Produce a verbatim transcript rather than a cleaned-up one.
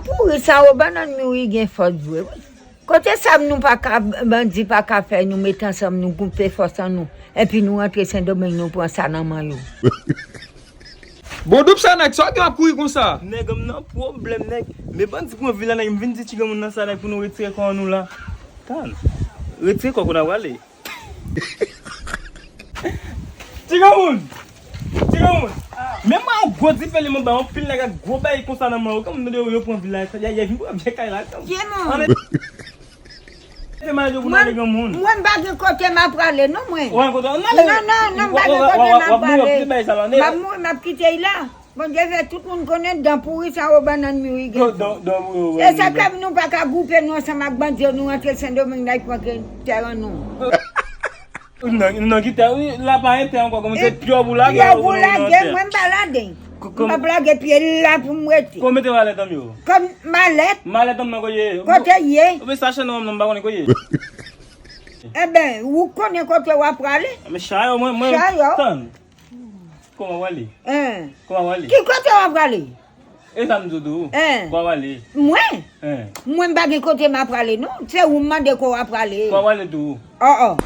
Pouri sa o bannann miwi gen fòs vre wi. Kote sa nou pa ka, bandi pa ka fè nou met ansanm nou goupe fòs an nou, epi nou rantre Sendomeng nou pran sa nan men yo. Bon, doup sa nèg, sa w gen w ap kouri konsa? Nèg, m nan pwoblèm, nèg. Men bandi pran vil la, nèg, m vin di ti granmoun nan sa, nèg, pou nou retire kò an nou la. Tann. Retire kò, kounye a w ale. Ti granmoun! Ti granmoun! Men mwen yon gwo diferan, mwen ba yon pil nèg ak gwo bagay konsa nan men yo. Kòm m tande yo, yo pran vil la, ya, ya vin pran vye kay la. Kye non? Mete malèt yo pou n ale granmoun. Mwen m pa gen kote m ap prale non mwen. Ou pa gen kote w ale? Non, non, non, m pa gen kote m ap prale. M ap mouri, m ap kite y la. Bondye fè tout moun konnen dan pouri sa o bannann miwi gen. E sa k fè nou pa ka gwoupe nou ansanm ak bandi yo, nou rantre Sendomeng la, y pran tè an nou. Nan, nan ki tè, wi, la pa gen tè ankò, kòman se pye w pou lage. Pye w pou lage, mwen m pa laden. M ap lage pye la pou m rete. Kòman mete malèt an yo? Kòm malèt. Malèt an nan kote ye? Kote ye? Oubyen sa chè nan m nan m pa konnen kote ye. Enben, ou konnen kote w ap prale? Men chay yo, mwen, mwen, tann. Kòman w ale? Hein. Kòman w ale? Ki kote w ap prale? E sa m di w tou. Hein. Kòman w ale? Mwen? Hein. Mwen m pa gen kote m ap prale non. Se ou m mande kò w ap prale. Kòman w ale tou? Oh oh.